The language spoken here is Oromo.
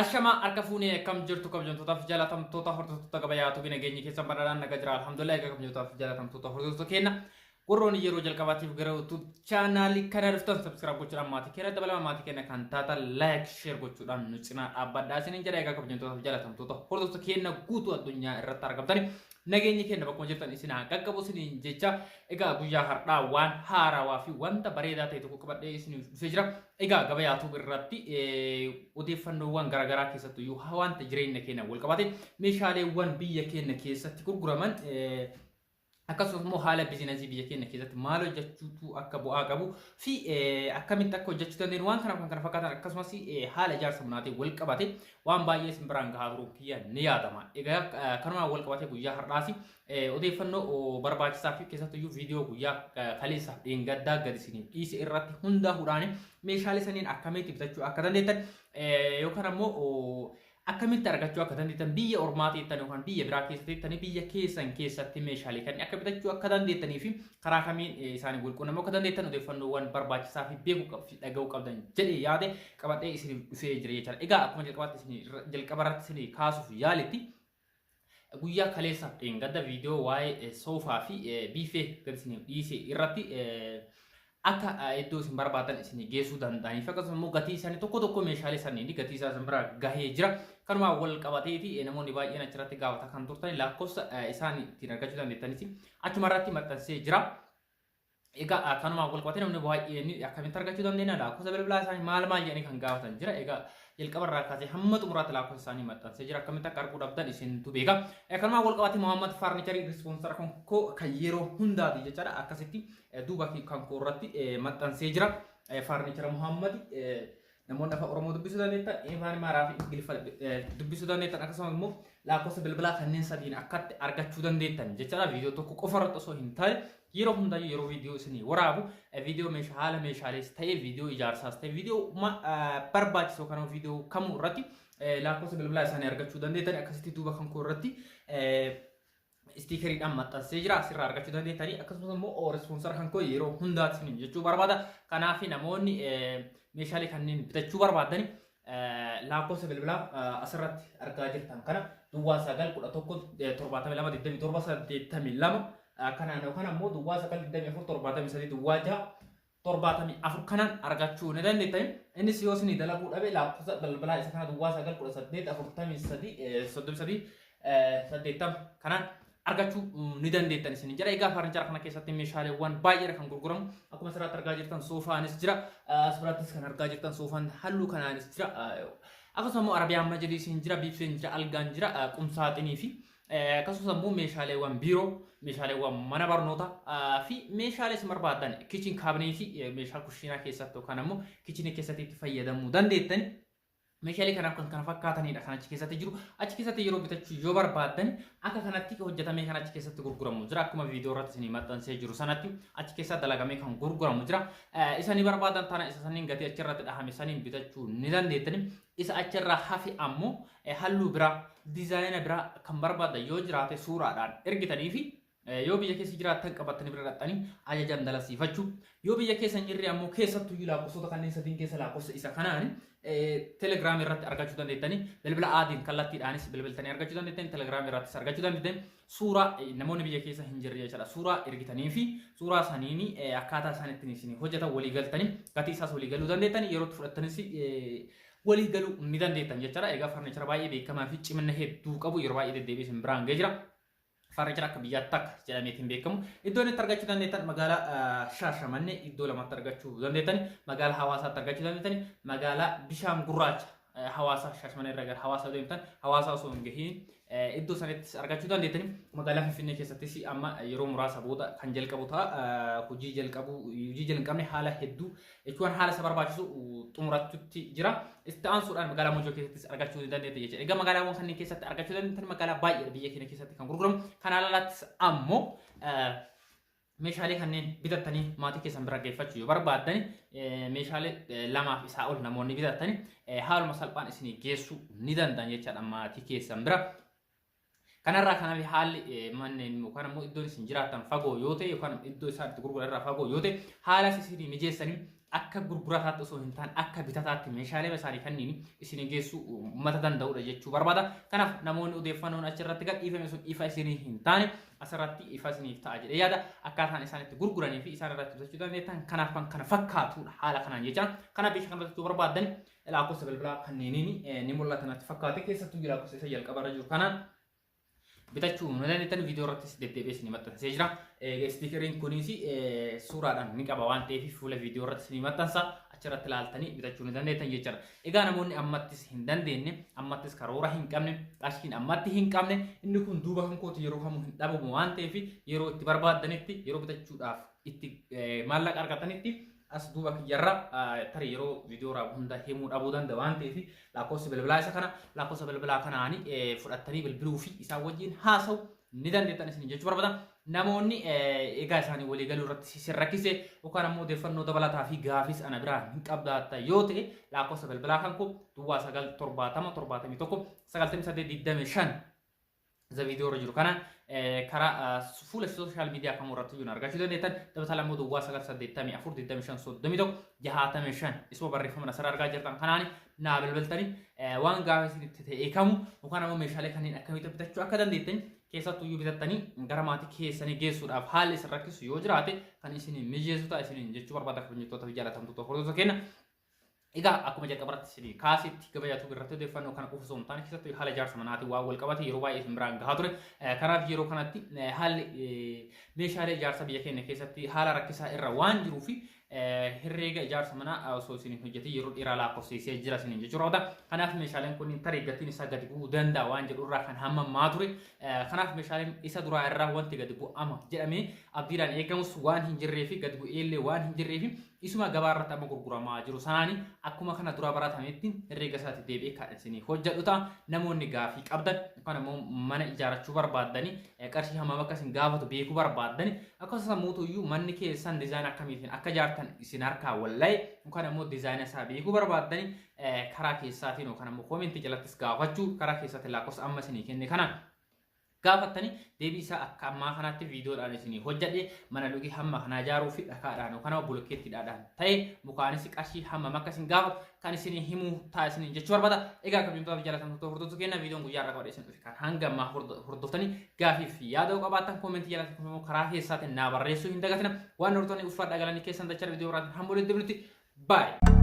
Ashamaa, harka fuunee, akkam jirtu kabajamtootaaf jaalatamtoota hordoftoota Gabayaa Tubii? Nageenyi keessan badhaadhaan naga jira, alhamdulillah. Egaa kabajamtootaaf jaalatamtoota hordoftoota keenya, warroonni yeroo jalqabaatiif gara YouTube chaanaalii kana dhuftan subscribe gochuudhaan maatii keenya dabalama, maatii keenya kan taatan like, share gochuudhaan nu cinaa dhaabbadhaa isiniin jedha. Egaa kabajamtootaaf jaalatamtoota hordoftoota keenya guutuu addunyaa irratti argamtani, nageenyi keenya bakkuma jirtan isin haa qaqqabu isiniin jecha. Egaa guyyaa har'aa waan haarawaa fi wanta bareedaa ta'e tokko qabadhee isiniif dhufee jira. Egaa Gabayaa Tube irratti odeeffannoowwan garaagaraa, keessattuyyuu wanta jireenya keenya wal qabate, meeshaaleewwan biyya keenya keessatti gurguraman, akkasumas immoo haala biizinasii biyya keenya keessatti maal hojjechuutu akka bu'aa qabu fi akkamitti akka hojjechuu dandeenyu, waan kana kan kana fakkaatan, akkasumas haala ijaarsa manaatiin wal qabate waan baay'ee isin biraan gahaa turuun kiyya ni yaadama. Egaa kanumaan wal qabate guyyaa har'aas odeeffannoo barbaachisaa fi keessattuyyuu viidiyoo guyyaa kaleessaaf dheengaddaa gadi isiniif dhiise irratti hundaa'uudhaan meeshaalee saniin akkamitti bitachuu akka dandeettan yookaan ammoo akkamitti argachuu akka dandeettan, biyya ormaa teettan yookaan biyya biraa keessa teettanii biyya keessan keessatti meeshaalee kanneen akka bitachuu akka dandeettanii fi karaa kamiin isaanii wal quunnamuu akka dandeettan, odeeffannoowwan barbaachisaa fi beekuu fi dhaga'uu qabdan jedhee yaade qabadhee isiniif dhufee jira jechaadha. Egaa akkuma jalqabaatti isin jalqaba irratti isinii kaasuuf yaaletti, guyyaa kaleessaaf dheengadda viidiyoo waa'ee soofaa fi biifee gadi isiniif dhiise irratti akka iddoo isin barbaadan isin geessuu danda'aniif, akkasumas immoo gatii isaanii, tokko tokko meeshaalee saniin gatii isaa isin bira gahee jira. Kanumaan wal qabateeti namoonni baay'een achirratti gaafata kan turtan lakkoofsa isaan ittiin argachuu dandeettanis achuma irratti maxxansee jira. Egaa kanumaan wal qabatee namni baay'een akkamitti argachuu dandeenya, lakkoofsa bilbilaa isaanii maal maal jedhanii kan gaafatan jira. Egaa jalqaba irraa kaasee hamma xumuraatti lakkoofsa isaanii maxxansee jira. Akkamitti akka arguu dhabdan isintu beeka. Kanumaan wal qabatee Muhammad Furniture sponsor kan koo kan yeroo hundaati jechaadha. Akkasitti duuba kan koo irratti maxxansee jira. Furniture Muhammad, namoonni afaan Oromoo dubbisuu dandeettan, afaan Amaaraa fi Ingiliffa dubbisuu dandeettan, akkasumas immoo lakkoofsa bilbilaa kanneen sadiin akkatti argachuu dandeettan jechaadha. Viidiyoo tokko qofa irratti osoo hin taane yeroo hundaayyuu yeroo viidiyoo isinii waraabu, viidiyoo meeshaa haala meeshaalees ta'e, viidiyoo ijaarsaas ta'e, viidiyoo barbaachisoo kana, viidiyoo kamuu irratti lakkoofsa bilbilaa isaanii argachuu dandeettan akkasitti duuba kan koo irratti stickeriidhaan maxxansee jira, asirraa argachuu dandeettanii. Akkasumas immoo sponsor kan koo yeroo hundaati isiniin jechuu barbaada. Kanaaf namoonni meeshaalee kanneen bitachuu barbaadani lakkoofsa bilbilaa asirratti argaa jirtan kana, 0911722782 kanaan yookaan ammoo 0924730674 kanaan argachuu ni dandeettani. Innis yoo isinii dalaguu dhabe lakkoofsa bilbilaa isa kana, 0918433380 kanaan argachuu ni dandeettan isin jedha. Egaa furniture kana keessatti meeshaaleewwan baay'eedha kan gurguramu. Akkuma asirratti argaa jirtan soofaanis jira. As birattis kan argaa jirtan soofaan halluu kanaanis jira. Akkasuma immoo Arabiyaan majliisiin jira, biifeen jira, algaan jira, qumsaaxinii fi akkasumas immoo meeshaaleewwan biiroo, meeshaaleewwan mana barnootaa fi meeshaalee isin barbaadan, kitchen cabinetii, meeshaa kushiinaa keessatti yookaan ammoo kitchenii keessatti itti fayyadamuu dandeettani. Meeshaalee kanaaf kan kana fakkaatanidha kan achi keessatti jiru. Achi keessatti yeroo bitachuu yoo barbaaddan akka kanatti hojjetamee kan achi keessatti gurguramu jira. Akkuma viidiyoo irratti isinii maxxansee jiru sanatti achi keessa dalagamee kan gurguramu jira. Isa ni barbaadan taana isa saniin gatii achirratti dhahame saniin bitachuu ni dandeettani. Isa achirraa hafe ammoo halluu biraa, diizaayina biraa kan barbaadan yoo jiraate suuraadhaan ergitanii fi yoo biyya keessa jiraattan qabatanii bira dhaqxanii ajajaan dalasiifachuu, yoo biyya keessa hin jirre ammoo keessattuyyuu lakkoofsota kanneen sadiin keessa lakkoofsa isa kanaan telegiraamii irratti argachuu dandeettanii, bilbila aadiin kallattiidhaanis bilbiltanii argachuu dandeettanii, telegiraamii irrattis argachuu dandeettanii, suuraa namoonni biyya keessa hin jirre jechaadha, suuraa ergitanii fi suuraa saniin akkaataa isaan ittiin isin hojjetan walii galtanii gatii isaas walii galuu dandeettanii, yeroo itti fudhattanis walii galuu ni dandeettan jechaadha. Egaa furniture baay'ee beekamaa fi cimina hedduu qabu yeroo baay'ee deddeebi'ee isin biraan ga'ee jira. Furniture akka biyyaatti takka jedhameetiin beekamu. Iddoo inni itti argachuu dandeettan magaalaa Shaashamannee iddoo lamatti argachuu dandeettan, magaalaa Hawaasaatti argachuu dandeettan, magaalaa Bishaan Gurraacha, Hawaasa Shaashamannee irra gara Hawaasa deemtan, Hawaasa osoo hin gahiin iddoo sanattis argachuu dandeettan. Magaalaa Finfinnee keessattis amma yeroo muraasa booda kan jalqabu ta'a. Hojii jalqabu, hojii jalqabne haala hedduu jechuun haala isa barbaachisu xumurachuutti jira. Itti aansuudhaan magaalaa Mojoo keessattis argachuu ni dandeetta jechuudha. Egaa magaalaawwan kanneen keessatti argachuu dandeettan, magaalaa baay'eedha biyya keenya keessatti kan gurguramu. Kanaan alaattis ammoo meeshaalee kanneen bitattanii maatii keessan bira geeffachuu yoo barbaaddan, meeshaalee lamaaf isaa ol namoonni bitattanii haaluma salphaan isinii geessuu ni danda'an jechaadha maatii keessan bira. Kanarraa kanaaf haalli manneen yookaan ammoo iddoon isin jiraattan fagoo yoo ta'e yookaan iddoo isaan itti gurguran irraa fagoo yoo ta'e, haala isinii mijeessanii Akka gurgurataatti osoo hin taane akka bitataatti meeshaalee isaanii kanneen isin geessuu uummata danda'udha jechuu barbaada. Kanaaf namoonni odeeffannoon achirratti gadhiifame sun ifa isinii hin taane asirratti ifa isiniif ta'a jedhee yaada. Akkaataan isaan itti gurguranii fi isaan irratti bitachuu dandeettan kanaaf kan kana fakkaatudha haala kanaan jecha. Kanaaf meeshaa kanarratti bitachuu barbaaddan lakkoofsa bilbilaa kanneeniin ni mul'ata natti fakkaate, keessattuu lakkoofsa isa jalqabarra jiru kanaan bitachuu ni dandeettan. Viidiyoo irrattis deddeebi'ee isin maxxansee jira. Stickeriin kunis suuraadhaan ni qaba waan ta'eef fuula viidiyoo irratti isin maxxansa, achirratti ilaaltanii bitachuu ni dandeettan jechuudha. Egaa namoonni ammattis hin dandeenye, ammattis karoora hin qabne, qarshiin ammatti hin qabne, inni kun duuba kan kooti yeroo kamuu hin dhabamu waan ta'eef yeroo itti barbaaddanitti, yeroo bitachuudhaaf itti maallaqa argatanitti, as duuba kiyyarra tarii yeroo viidiyoo raabu hunda himuu dhabuu danda'a waan ta'eef lakkoofsa bilbilaa isa kana, lakkoofsa bilbilaa kanaani fudhattanii bilbiluu fi isaan wajjin haasa'u ni dandeettan isin jechuu barbaada. Namoonni egaa isaanii walii galuu irratti isin rakkise yookaan ammoo odeeffannoo dabalataa fi gaafis ana biraa hin qabdaata yoo ta'e, lakkoofsa bilbilaa kan koo 09 70 71 98 25 isa viidiyoo irra jiru kana karaa fuula social media kamuu irratti iyyuu argachuu dandeettan. Dabalataan immoo 09 84 25 31 65 isuma barreeffama asirra argaa jirtan kanaan naa bilbiltanii waan gaafa isinitti ta'e kamu yookaan ammoo meeshaalee kanneen akkamitti bitachuu akka dandeettan, keessattuu iyyuu bitattanii gara maatii keessanii geessuudhaaf haalli isin rakkisu yoo jiraate kan isin mijeessu ta'a isiniin jechuu barbaada, kabajamtoota fi jaallatamtoota hordoftoota keenya. Egaa akkuma jalqabarratti isin kaasitti gabayaatu irratti odeeffannoo kana qofa osoo hin taane keessattuu haala ijaarsa manaatiin waan wal qabate yeroo baay'ee isin biraan gahaa ture. Kanaaf yeroo kanatti haalli meeshaalee ijaarsa biyya keenya keessatti haala rakkisaa irra waan jiruu fi herreega ijaarsa manaa osoo isin hin hojjetin yeroo dheeraa lakkoofsisee jira isiniin jechuudha. Kanaaf meeshaaleen kunniin tarii gatiin isaa gadi bu'uu danda'a waan jedhu irraa kan hammammaa ture. Kanaaf meeshaaleen isa duraa irraa wanti gadi bu'ama jedhamee abdiidhaan eegamus waan hin jirree fi gadi bu'eellee waan hin jirree fi isuma gabaa irratti amma gurguramaa jiru sanaani akkuma kana dura baratametti herreega isaatti deebi'ee kan isinii hojjedhu ta'a. Namoonni gaafii qabdan yookaan immoo mana ijaarrachuu barbaaddanii qarshii hammam akka isin gaafatu beekuu barbaaddani, akkasumas ammoo manni keessan design akkamiitiin akka ijaartan isin harkaa wallaa'e yookaan immoo design isaa beekuu barbaaddani, karaa keessaatiin yookaan immoo comment jalattis gaafachuu, karaa keessaatiin lakkoofsa amma isinii kenne kana gaafattanii deebii isaa akka ammaa kanatti viidiyoodhaan isinii hojjedhe, mana lukii hamma kanaa ijaaruu fi dhakaadhaan yookaan immoo bulokkeettiidhaan ta'e mukaanis qarshii hammam akka isin gaafatu kan isinii himuu ta'a isiniin jechuu barbaada. Egaa kabajamtoota fi jaalatamtoota hordoftoota keenya, viidiyoon guyyaa irraa qabadhe isin dhufe kan hanga ammaa hordoftanii gaafii fi yaada qabaattan comment jalatti immoo karaa keessaatiin naa barreessuu hin dagatina. Waan hordoftanii uffadha galanii keessan dachaa viidiyoo biraatiin hamma walitti deebinutti, baay'ee.